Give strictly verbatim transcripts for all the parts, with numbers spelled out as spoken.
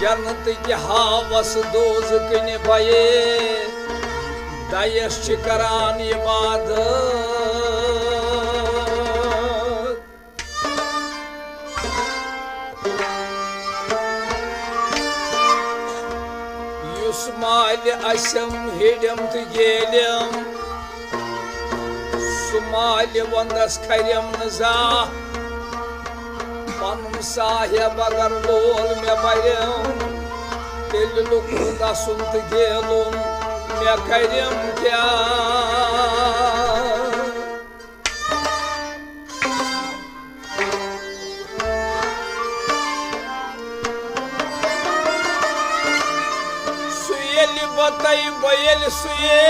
جنت کہِ ہاوس دوزٕ کِنہِ بَیے، دَیَس چھِ کران عبادت۔ یُس مالہِ اسٮ۪م ہیٚرِم تہٕ گیلٮ۪م، سُہ مالہِ وندس کھرٮ۪م نہٕ زانٛہہ۔ پنُن صاحب اگر لول مےٚ برٮ۪م، تیٚلہِ لُکُن گژھُن تہٕ گیلُن مےٚ کرٮ۪م کیٛاہ؟ سُہ ییٚلہِ بتَے بہٕ ییٚلہِ سُہ یے،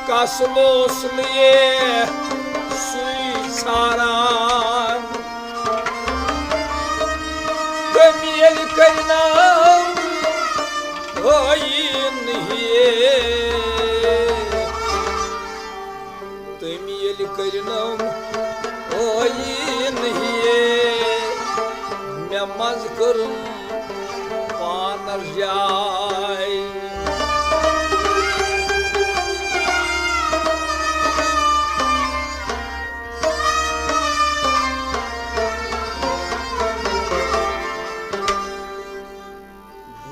کس لوس نہٕ یے سُے ژھاران۔ تٔمۍ ییٚلہِ کٔرۍ نام ٲییٖن یے، تٔمۍ ییٚلہِ کٔرِنَم ٲییٖن ہِیے، مےٚ منٛز کٔرٕن پانَس جاے۔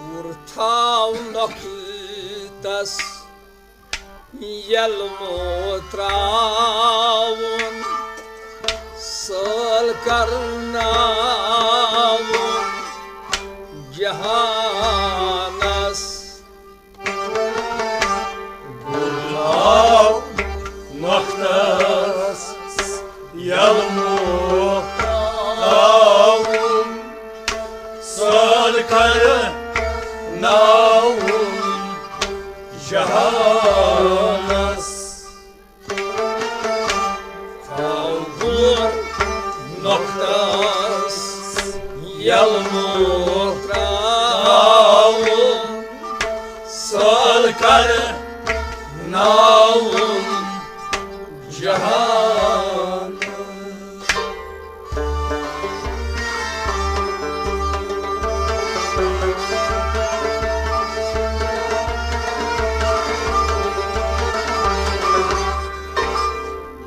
بُر تھاو نۄقتَس یلمہٕ ترٛاوُن، سٲل کرناوُن جہانس۔ بُر تھاو نۄقتس یلمہٕ ترٛاوُن، سٲل کرناوُن جہانس۔ تھاو بُر نۄقتس یلمہٕ ترٛاوُن، سٲل کرناوُن جہانس۔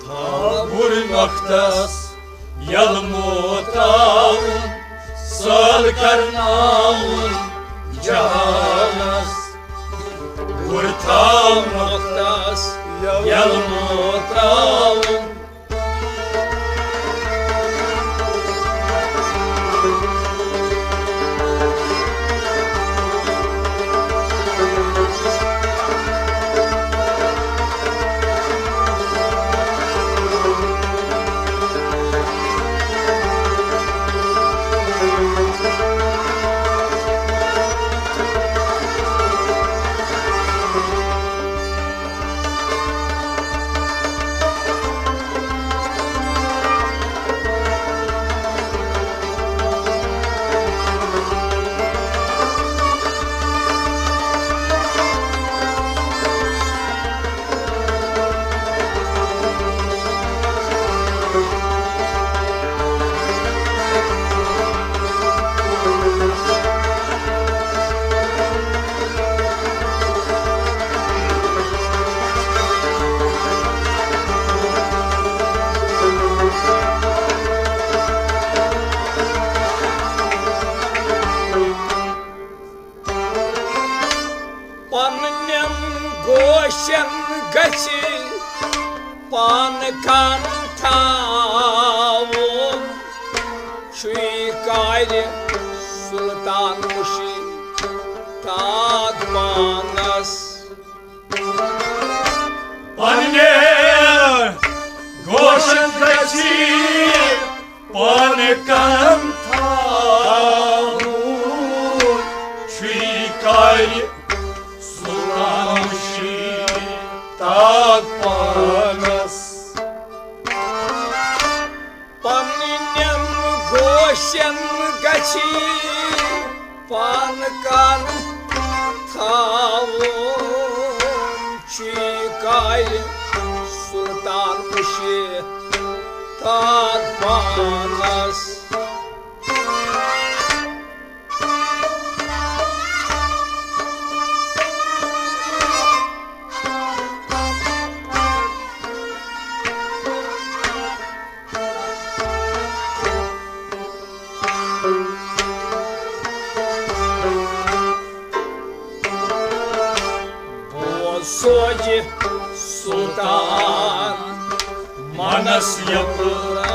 تھاو بُر نۄقتس یلمہٕ ترٛاوُن، سٲل کرناوُن جہانس۔ بُر تھاو نۄقتس یلمہٕ ترٛاوُن، پننٮ۪ن گوشن گژھِ پانہٕ کن تھاوُن، چھُے کارِ سلطان مُشتاق پانس۔ پننہِ گوشن گژھِ پانہٕ کن تھاوُن، چھُے کارِ سلطان مُشتاق پانس۔ پننٮ۪ن گوشن گژھِ پانہٕ کن تھاوُن، چھُے کارِ سلطان مُشتاق پانس۔ سلطان منس یپراون،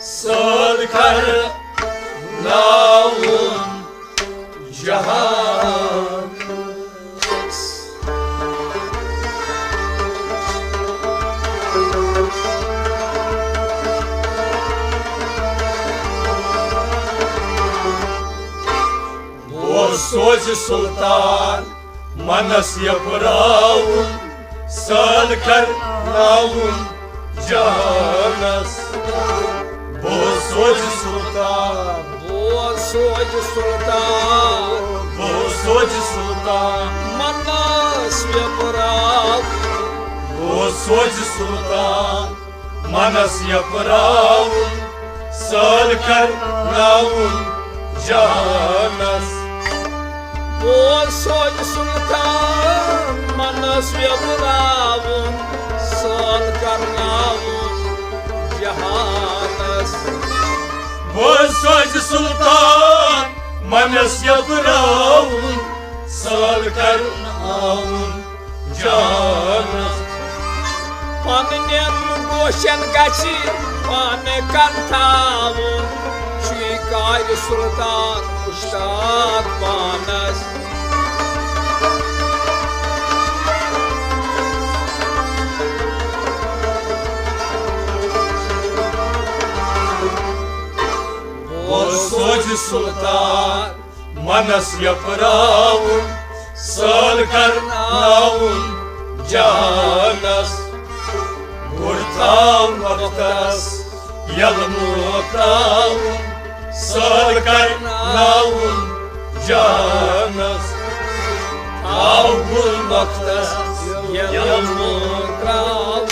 سٲل کرناوُن جہانس۔ بوز سوزِ سلطان منس یپراون، سٲل کرناوُن جہانس۔ بوز سوزِ سلطان، بوز سوزِ سلطان، بوز سوزِ سلطان منس یپراون، بوز سوزِ سلطان منس یپراون، سٲل کرناوُن جہانس۔ بوز سوزِ سلطان منس یپراون، سٲل کرناوُن جہانس۔ بوز سوزِ سلطان منس یپراون، سٲل کرناوُن جانس۔ پننٮ۪ن گوشن گژھِ پانہٕ کنتھاوُن، چھُے کارِ سلطان مشتاق پانس۔ بوز سوزِ سلطان منس یپراون، سٲل کرناون جانس۔ گُر تھاو نۄقتس یلہٕ موکراون، سٲل کرناون جانس۔ تھاو گُر نۄقتس یلہٕ موکراون۔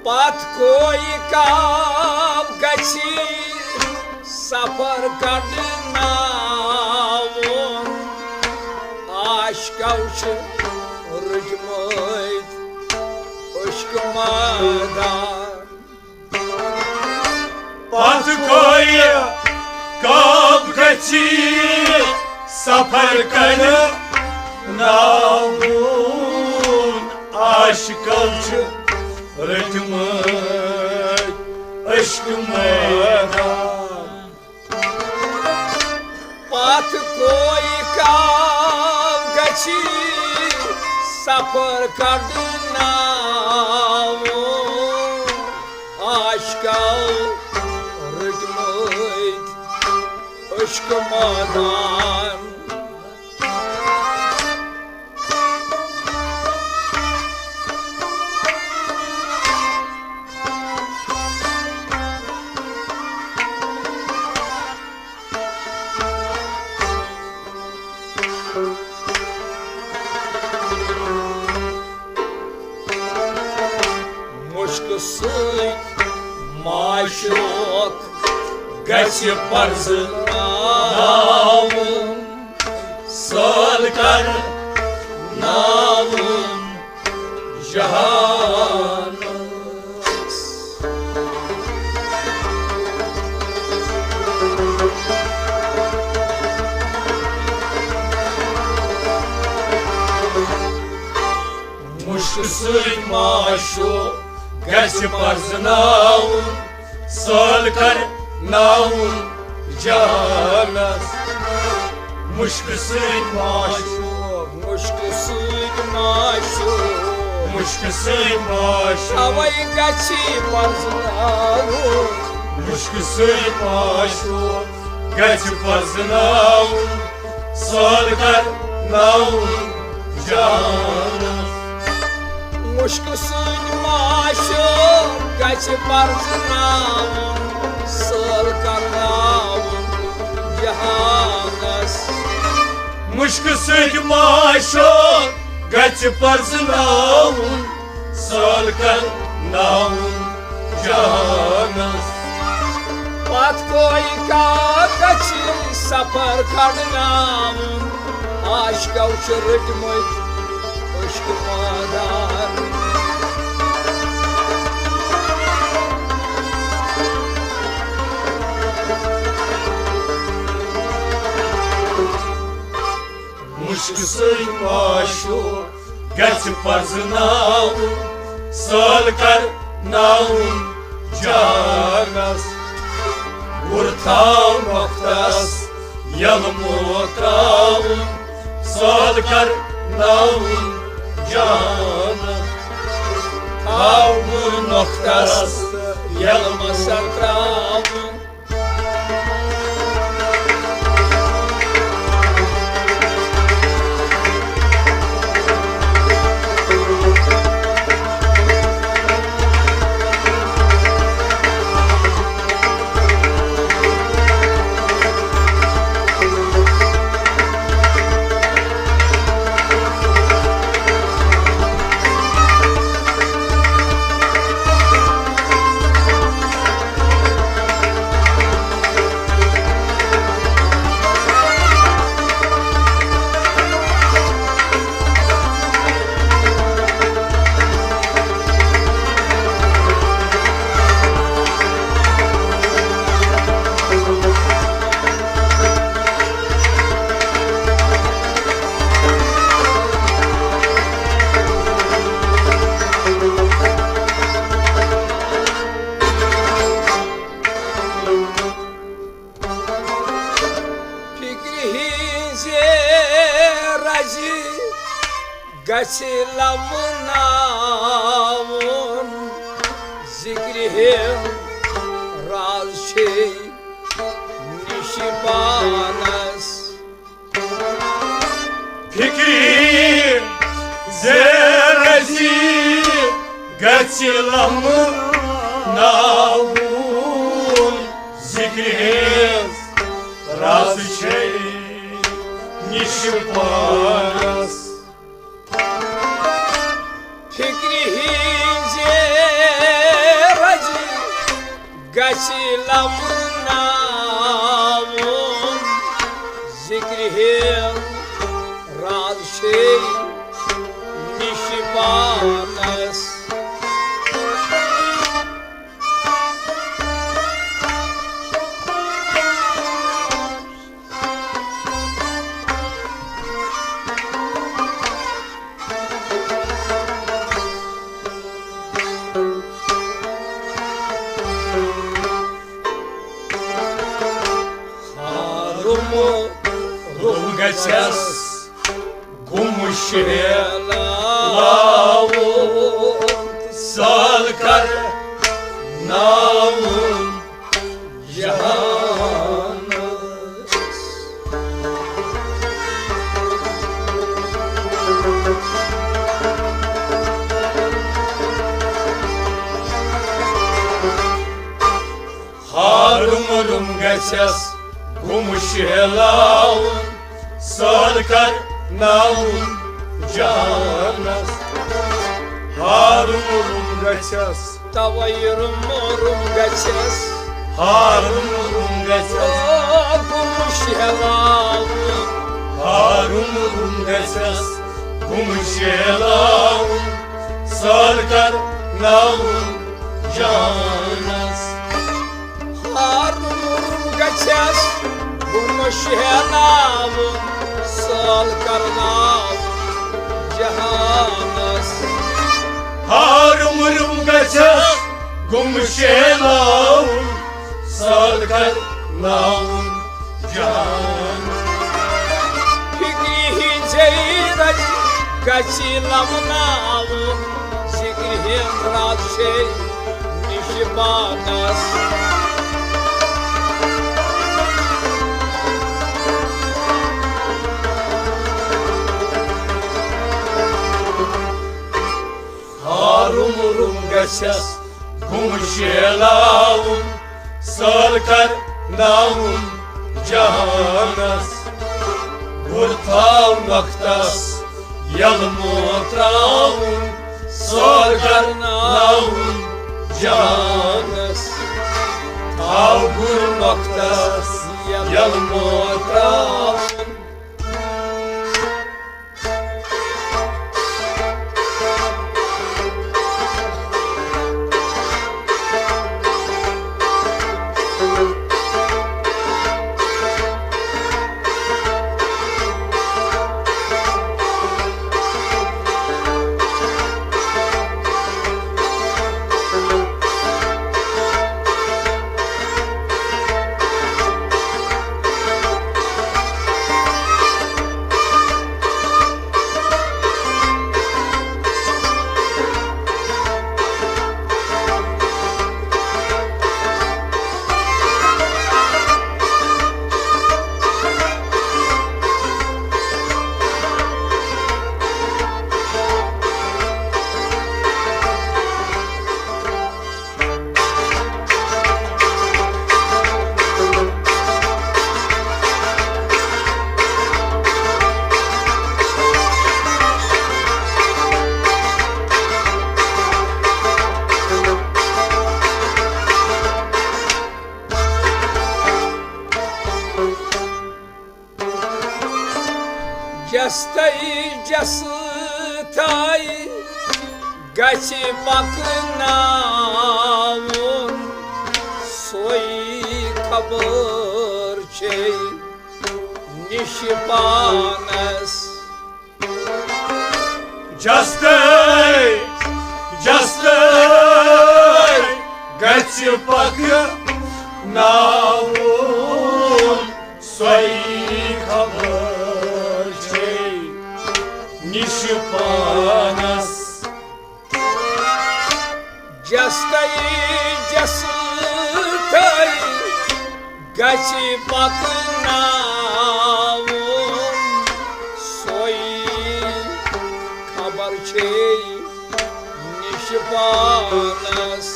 پتھ کوئی کاو گژھی سفر کڑناوُن، عاشقو چھِ رُکمٕتۍ عشق مٲدان۔ پتھ کوئی کاو گژھی سفر کڑناوُن، عاشقو چھِ رٔٹمٕتۍ عشق مٲدان۔ پتھ کوئی کاو گژھی سفر کڑناوُن، عاشقو رٔٹمٕتۍ عشق مٲدان۔ مُشکہٕ سۭتۍ معشوق گژھِ پرزناوُن، سٲل کرناوُن جہانس۔ مُشکہٕ سۭتۍ معشوق گژھِ پرزناوُن، سٲل کرناوُن جانس۔ مُشکہٕ سۭتۍ معشوق، مُشکہٕ سۭتۍ معشوق، مُشکہٕ سۭتۍ معشوق۔ توے گژھِ پرزناوُن۔ مُشکہٕ سۭتۍ معشوق گژھِ پرزناوُن، سٲل کرناوُن جانس۔ مُشکہٕ سۭتۍ معشوق گژھِ پرزناوُن، سٲل کرناوُن جہانس۔ مُشکہٕ سۭتۍ معشوق گژھِ پرزناوُن، سٲل کرناوُن جہانس۔ پتھ کوئی کا گژھِ سفر کڑناوُن، عاشقو چھِ رٔٹمٕتۍ عشق مادار۔ مُشکہٕ سۭتۍ معشوق گژھِ پرزناوُن، سٲل کرناوُن جانس۔ گُر تھاو نۄختس یلہٕ موتراوُن، سٲل کرناوُن جانس۔ تھاو گُر نۄختس یلہٕ موتراوُن۔ فکرِ ہٕنٛزِ رزِ گژھِ لمناوُن، ذکرِ ہُنٛد راز چھے نِشہِ پانس۔ فکرِ ہٕنٛزِ رزِ گژھِ لمناوُن، ذکرِ ہٕنٛز راز چھے نِشہِ پانس۔ فکرِ ہٕنٛزِ رزِ گژھِ لمناوُن، ذکرِ ہُنٛد راز چھے نِشہِ پانس۔ ہارُم روٚم گژھٮ۪س گُم شیلاوُن، سٲل کرناوُن جہانس۔ ہارُم روٚم گژھٮ۪س گُم شیلاوُن، سٲل کرناوُن جہانس۔ ہارُم روٚم گژھٮ۪س، توے روٚم روٚم گژھٮ۪س۔ ہارُم روٚم گژھٮ۪س، او گُم شیلاوُن۔ ہارُم روٚم گژھٮ۪س گُم شیلاوُن، سٲل کرناوُن جہانس۔ ہارُم روٚم گژھٮ۪س گُم شیلاوُن، سٲل کرناوُن جہانس۔ ہارُم روٚم گژھٮ۪س گُم شیلاوُن، سٲل کرناوُن ناوُن جان۔ فِکرِ ہٕنٛزے رَزِ گژھِ لَوناوُن، ذِکرِ ہُنٛد رَز چھے نِشہِ پانَس۔ ہارُم رُم گژھٮ۪س گُم شیلاوُن، سٲل کرناوُن جہانس۔ گُر تھاو نۄقتس یلہٕ مۄنٛگ ترٛاوُن، سٲل کرناوُن جہانس۔ تھاو گُر نۄقتس یلہٕ مۄنٛگ ترٛاوُن۔ جستَے جستَے گژھِ پَکناوُن، سۄے خبر چھے نِشہِ پانَس۔ جستَے جستَے گژھِ پَکناوُن، سۄے خبر چھے نِشہِ پانَس۔ جستَے جستَے گژھِ پَکناوُن، سۄے خبر چھے نِشہِ پانَس۔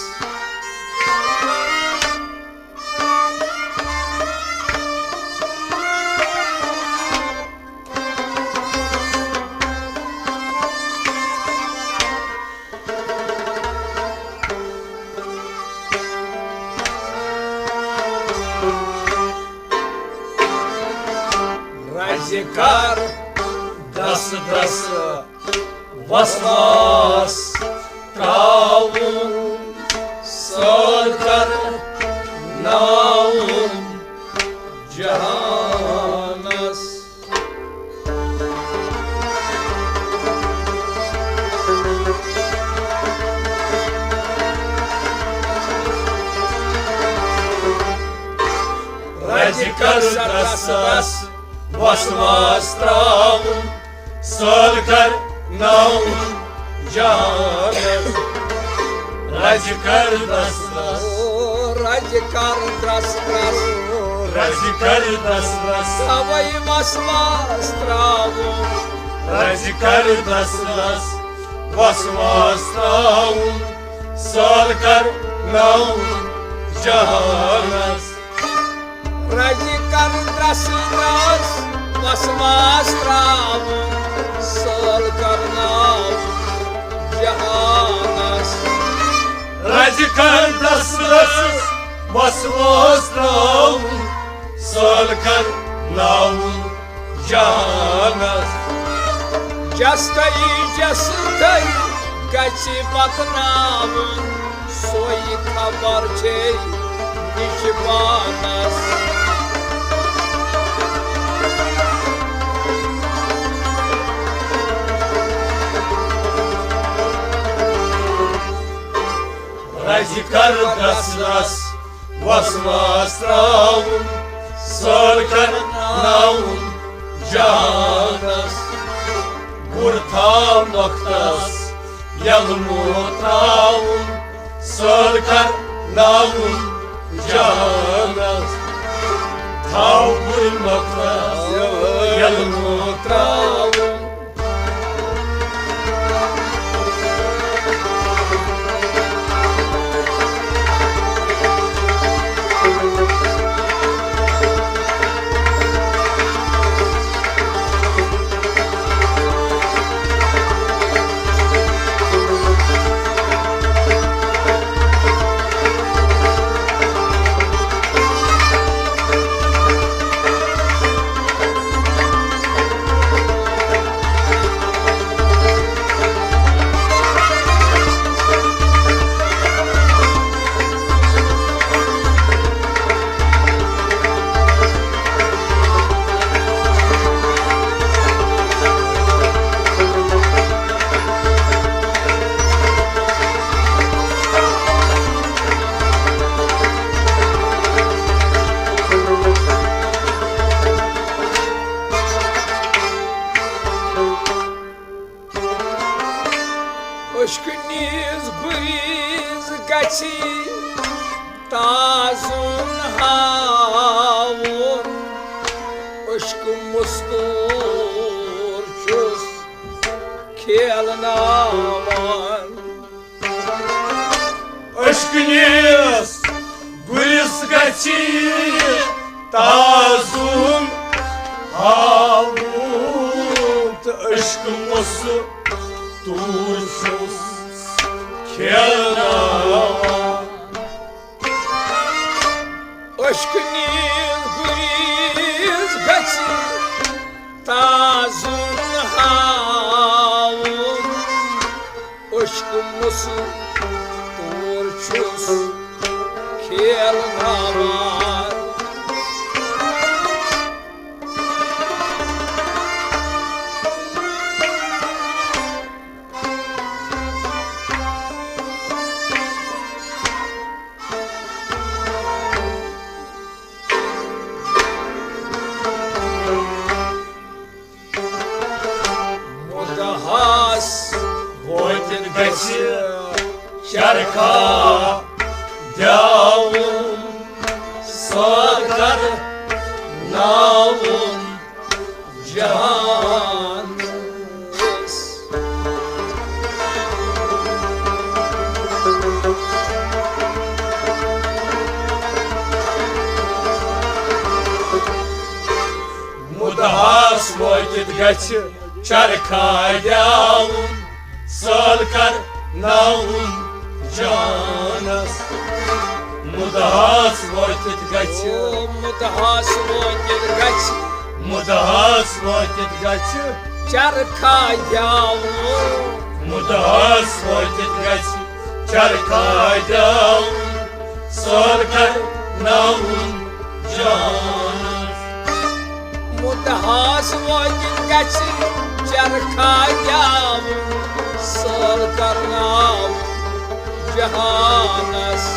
رَزِ کر دَس دَس وسواس ترٛاوُن، سٲل کرناوُن جہانس۔ رَزِ کر دَس دَس وسواس ترٛاوُن، سٲل کرناوُن جہانس۔ رَزِ کر دَس دَس۔ او رَزِ کر دَس دَس۔ رَزِ کر دَس دَس۔ تَوَے وسواس ترٛاوُن۔ رَزِ کر دَس دَس۔ وسواس ترٛاوُن، سٲل کرناوُن جہانس۔ رَزِ کر دَس دَس، وسواس ترٛاوُن، سٲل کرناوُن جہانس۔ رَزِ کر دَس دَس، وسواس ترٛاوُن، سٲل کرناوُن جہانس۔ جستَے جستَے گژھِ پَکناوُن، سۄے خبر چھے نِشہِ پانس۔ رَزِ کر دَس دَس، وسواس تراوُن، سٲر کرناوُن جہانس۔ گُر تھاو نۄختس یلہٕ موت تراوُن، سٲر کرناوُن جہانس۔ تھاو گُر نۄختس یلہٕ موت تراوُن۔ عشقہٕ نیٖز گُریٖز گژھِ تازُن ہاوُن۔ عشقہٕ مستوٗر چھُس کھیلناوان۔ عشقہٕ نیٖز گُرِس گژھِ تازُن ہاوُن، تہٕ عشقہٕ مستوٗر چھُس کھیلناوان۔ عشقہٕ نیٖز گُرِس گژھِ تازُن ہاوُن۔ عشقہٕ مستوٗر چھُس کھیلناوان۔ مُدہَس وٲتِتھ گژھِ چرخا دیاوُن، سٲر کرناوُن جہانس۔ مُدہَس وٲتِتھ گژھِ چرخا دیاوُن، سٲر کرناوُن جہانس۔ مُدہَس وٲتِتھ گژھِ، او مُدہَس وٲتِتھ گژھِ، مُدہَس وٲتِتھ گژھِ چرخا دیاوُن۔ مُدہَس وٲتِتھ گژھِ چرخا دیاوُن، سٲر کرناوُن جہانس۔ مُدہَس وٲتِتھ گژھِ چرخا دیاوُن، سٲر کرناوُن جہانس۔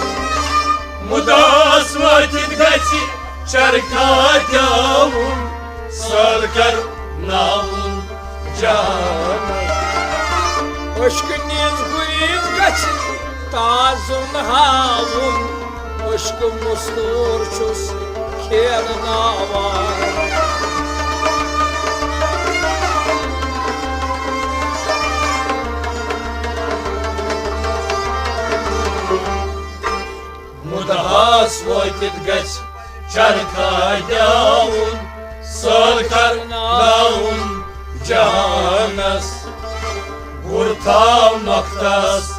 مُدہَس وٲتِتھ گژھِ چرخا دیاوُن، سٲر کرناوُن جہانس۔ عشقہٕ نیٖز گُریٖز گژھِ تازُن ہاوُن، عشقہٕ مستوٗر چھُس کھیلناوان۔ مُدہَس وٲتِتھ گژھِ چرخا دیاوُن، سٲر کرناوُن جہانس۔ گُر تھاو نۄختس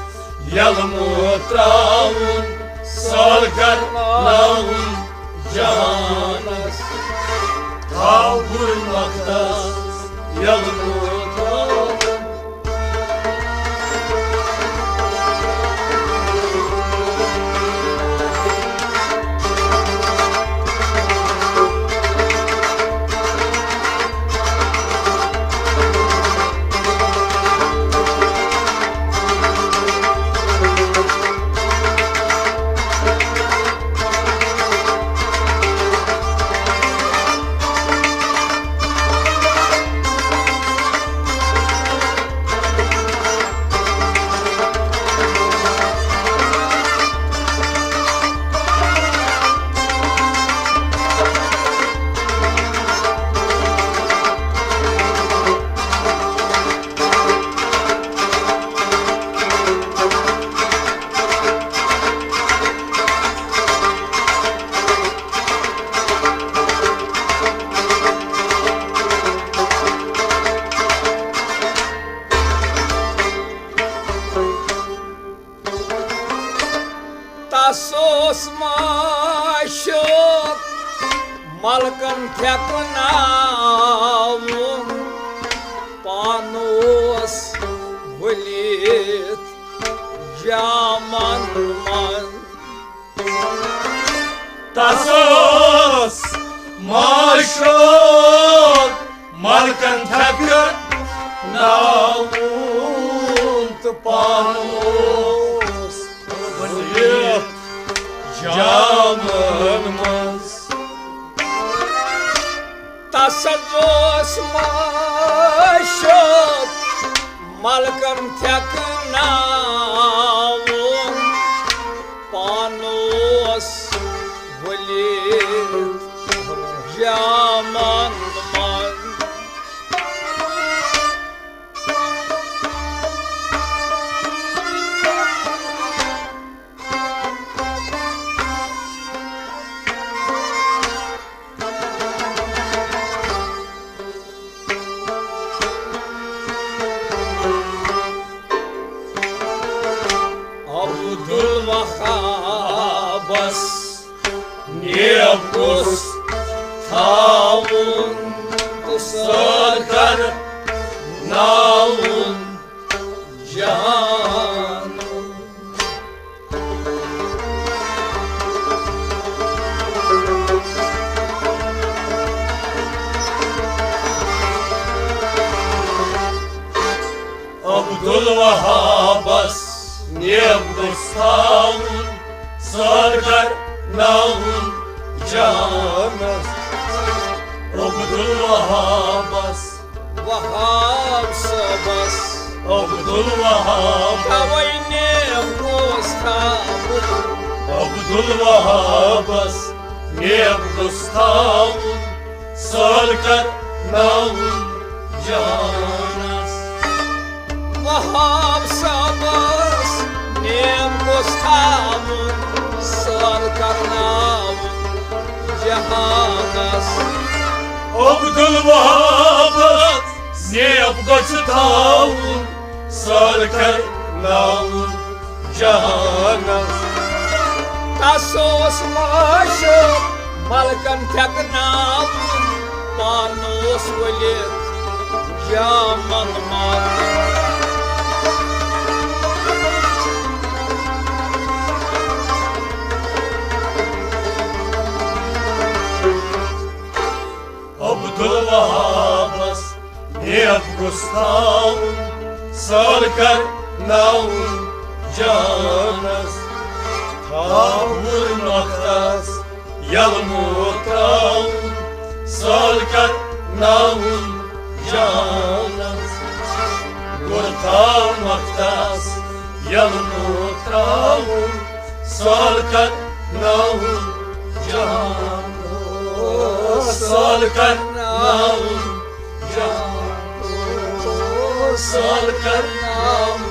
یلہٕ موت تراوُن، سٲر کرناوُن جہانس۔ تھاو گُر نۄختس یلہٕ موت تراوُن۔ تس اوس معشوق ملکن تھٮ۪کناوُن، پانہٕ اوس ؤلِتھ جامن منٛز۔ تس اوس معشوق ملکن تھٮ۪کناوُن تہٕ پانہٕ اوس ؤلِتھ جامن منٛز۔ تس حظ اوس معشوق ملکن تھٮ۪کناوُن، پانہٕ اوس ؤلِتھ جامن منٛز۔ عبدالوہابس نیب گوٚژھ تھاوُن تہٕ سٲر کرناوُن جہان۔ عبدالوہابس نیب گوٚژھ تھاوُن سٲر کرناوُن جہانس۔ عبدالوہابس وہاب صٲبس۔ عبدالوہاب۔ توے نیب گوٚژھ تھاوُن۔ عبدالوہابس نیب گوٚژھ تھاوُن سٲر کرناوُن جہانس۔ وہاب صٲبس نیب گوٚژھ تھاوُن سٲر کرناوُن جہانس۔ عبدالوہابس نیب گوٚژھ تھاوُن سٲر کرناوُن جہانس۔ تس اوس معشوق ملکن تھٮ۪کناوُن، پانہٕ اوس ؤلِتھ جامن منٛز۔ عبدالوہابس نیب گوٚژھ تھاوُن سٲر کرناوُن جہانس۔ تھاوُن نۄقطس یلہٕ موت ترٛاوُن سٲر کرناوُن جہانس۔ گوٚر تھاو نۄقطس یلہٕ موت ترٛاوُن سٲر کرناوُن جہانس۔ سٲر کرناوُن جہانس۔ سٲر کرناوُن